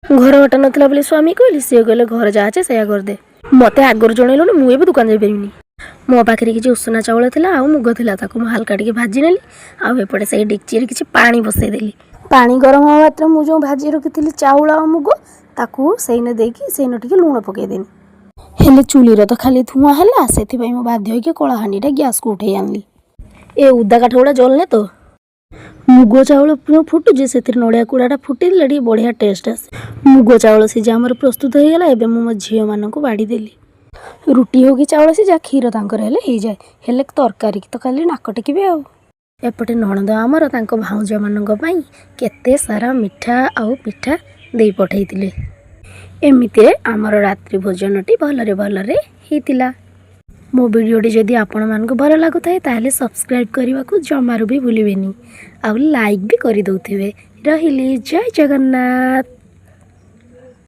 ଘର ଅଟା ନଥିଲା ବୋଲି ସ୍ୱାମୀ କହିଲି, ସିଏ କହିଲେ, "ଘରେ ଯାହା ଅଛି ସେଇଆ କରିଦେ। ମୋତେ ଆଗରୁ ଜଣେଇଲୁନି, ମୁଁ ଏବେ ଦୋକାନ ଯାଇପାରିବିନି।" ମୋ ପାଖରେ କିଛି ଉଷୁନା ଚାଉଳ ଥିଲା ଆଉ ମୁଗ ଥିଲା, ତାକୁ ମୁଁ ହାଲକା ଟିକେ ଭାଜି ନେଲି। ଆଉ ଏପଟେ ସେଇ ଡେକ୍ଚିରେ କିଛି ପାଣି ବସେଇଦେଲି। ପାଣି ଗରମ ହେବା ମାତ୍ରେ ମୁଁ ଯେଉଁ ଭାଜି ରଖିଥିଲି ଚାଉଳ ଆଉ ମୁଗ, ତାକୁ ସେଇନେ ଦେଇକି ସେଇନେ ଟିକେ ଲୁଣ ପକେଇଦେଲି। ହେଲେ ଚୁଲିର ତ ଖାଲି ଧୂଆଁ ହେଲା, ସେଥିପାଇଁ ମୁଁ ବାଧ୍ୟ ହୋଇକି କଳା ହାଣ୍ଡିଟା ଗ୍ୟାସ୍କୁ ଉଠେଇ ଆଣିଲି। ଏ ଉଦା କାଠ ଗୁଡ଼ା ଜଳୁନି ତ। ମୁଗ ଚାଉଳ ଯେଉଁ ଫୁଟୁଛି, ସେଥିରେ ନଡ଼ିଆ କୁଡ଼ାଟା ଫୁଟିଦେଲେ ଟିକେ ବଢ଼ିଆ ଟେଷ୍ଟ ଆସେ। ମୁଗ ଚାଉଳ ସିଝା ଆମର ପ୍ରସ୍ତୁତ ହେଇଗଲା। ଏବେ ମୁଁ ମୋ ଝିଅମାନଙ୍କୁ ବାଢ଼ିଦେଲି। ରୁଟି ହଉ କି ଚାଉଳ ସିଝା, କ୍ଷୀର ତାଙ୍କର ହେଲେ ହେଇଯାଏ। ହେଲେ ତରକାରୀକି ତ ଖାଲି ନାକ ଟେକିବେ। ଆଉ ଏପଟେ ନଣନ୍ଦ ଆମର ତାଙ୍କ ଭାଉଜମାନଙ୍କ ପାଇଁ କେତେ ସାରା ମିଠା ଆଉ ପିଠା ଦେଇ ପଠେଇଥିଲେ। ଏମିତିରେ ଆମର ରାତ୍ରି ଭୋଜନଟି ଭଲରେ ଭଲରେ ହେଇଥିଲା। ମୋ ଭିଡ଼ିଓଟି ଯଦି ଆପଣମାନଙ୍କୁ ଭଲ ଲାଗୁଥାଏ, ତାହେଲେ ସବସ୍କ୍ରାଇବ୍ କରିବାକୁ ଜମାରୁ ବି ଭୁଲିବେନି ଆଉ ଲାଇକ୍ ବି କରିଦେଉଥିବେ। ରହିଲି, ଜୟ ଜଗନ୍ନାଥ।